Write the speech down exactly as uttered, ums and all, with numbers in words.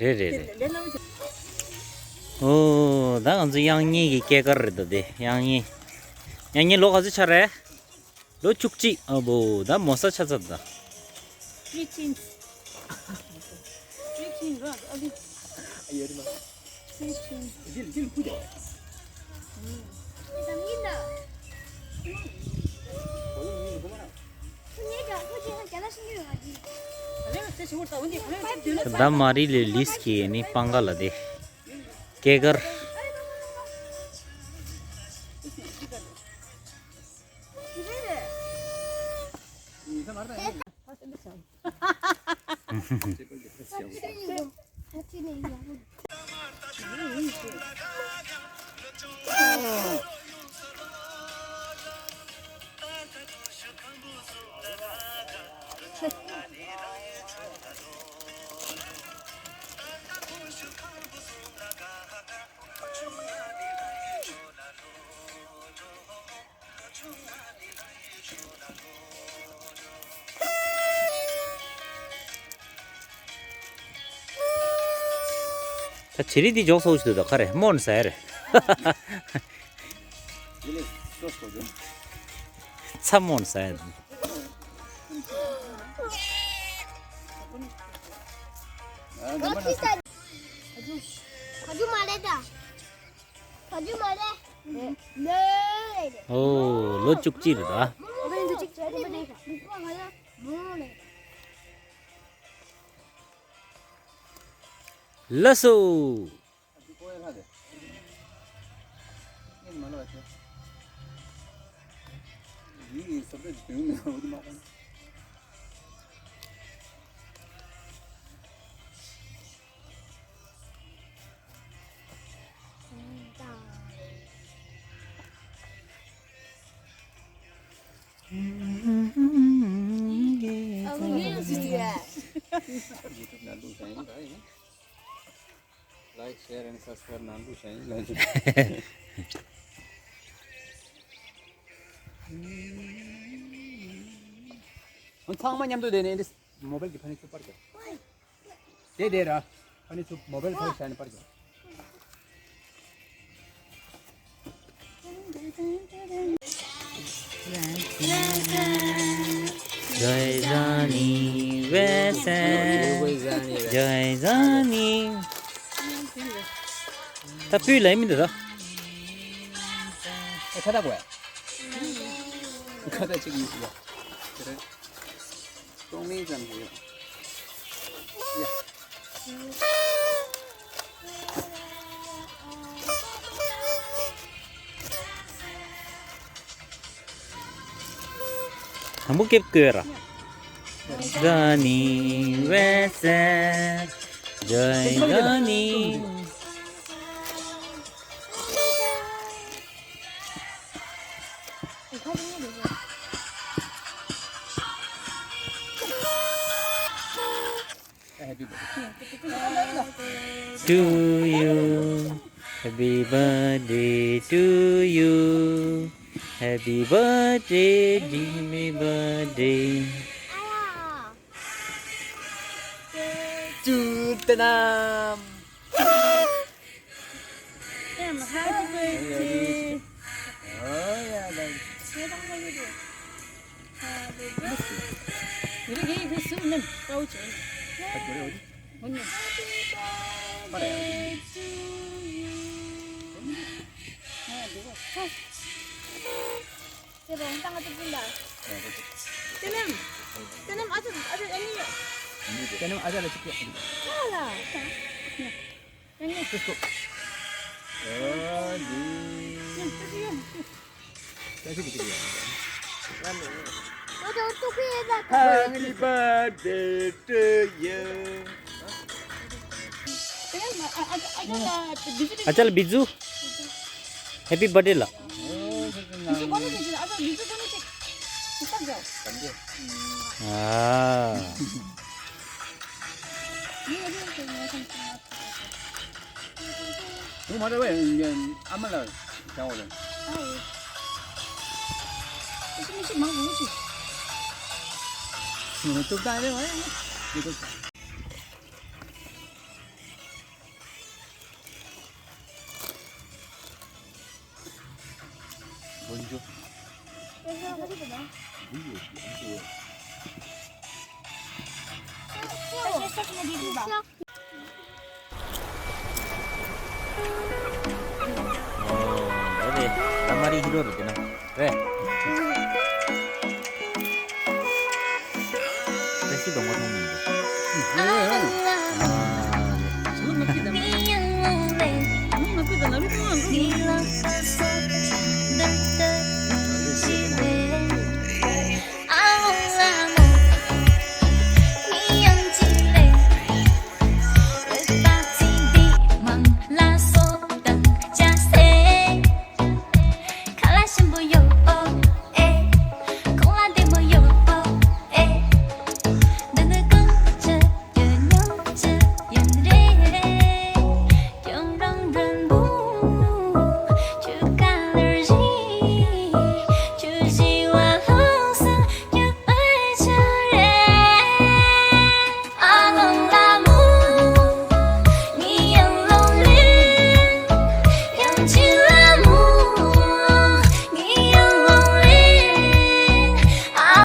རེད་རེད་རེད། ཨོ་ད་ང་ཚོ་དབྱངས་སྙན་གྱི་སྐྱེས་སྐར་རེད་ད་དེ་དབྱངས་སྙན། དབྱངས་སྙན་ལོ་ག་ཚོད་ཆགས་རེད། ལོ་བཅུ་གཅིག་ཨ་བོ་ད་མོ་ས་ཆ་ཚ་ད། Three chins. Three chin ར་ཨ་ལི། Three chin. ད་མ་རི་ལེ་ལིས་ཀྱི་ནི་པང་ག་ལ་དེ། སྐྱེས་སྐར། ད་བྱི་རིལ་འདི་འཇོག་སོགས་ཞིག་འདུག་ད་ག་རེ་རྨོ་ནས་ཟ་ཡ་རེད། ཚྭ་རྨོ་ནས་ཟ་ཡ་འདུག་ཨོ་ལོ་བཅུ་གཅིག་རེད་ད། ལགས་སོ། Like, share and subscribe ནང་ལུགས་བྱ་ཡིན་ལ། ཚང་མ་མཉམ་དུ་བསྡད་ནས་འདི་མོ་བལ་གྱི་ཕ་ནི་ཚུར་པར་གྱི། དེ་དེ་ར། ཕ་ནི་ཚུར་མོ་བལ་ཕར་བཞག་ནས་པར་གྱི། ད་སྤུས་ལེགས་མི་འདུག་ད། ཨེ་ཁ་ད་གོ་ཡ། ཁ་ད་ཅིག་ཡིན་ཟེར་ཡ། ཏོང་མིན་ཙམ་ཞིག་ཡོད། ཡ། དང་པོ་སྐེ་བསྐོལ་ར། ཛ་ནི་ཝེ་སེ། ཛ་ནི། To you. Happy birthday to you. Happy birthday, happy birthday. ཏུ་ཏ་ནམ། ཨེམ། Happy birthday. ཨོ་ཡ་ད། ངེད་ཀྱི་ངེད་ཀྱི་སུ་ནམ་ཀའུ་ཅན། ཨ་ཅོ་རེ་འོ་དི། འོ་ནི། ཨ་རེ། ཨ་འདི་གོ། ཁྱེད་རང་ཏང་ཏི་པུན་ད། ཏེ་ནམ། ཏེ་ནམ་ཨ་ཅག་ཨ་ཅག་ཨ་ནི་ཡོད། ཏེ་ནམ་ཨ་ཅག་ལ་ཅིག་ཡོད། ཨ་ལ། ཨ་ནི། ཅིག་གོ། ཨ་འདི། ཅིག་ཡོད། ཅིག་གོ་ཅིག་ཡོད། Happy birthday to you. ཨ་ཅག་ལ་བི་ཛུ། Happy birthday ལ། ཨ། ཨ་མ་ལ་བྱ་བ་རེད། ཨ་ཡེ། ཨ་ཅག་མི་ཤི་མང་མི་ཤི། ཏུག་ཏང་རེད་བ། ཡེ་ཏུག་ཏང་། ཨོ། རེད་རེད། ད་མ་རི་ཧི་རོ་རུ་དེ་ན། རེད། བཀྲ་ཤིས་སྒྲོལ་མ་མཐོང་མི་འདུག་ཨ་ལེ། ཨ་ལེ།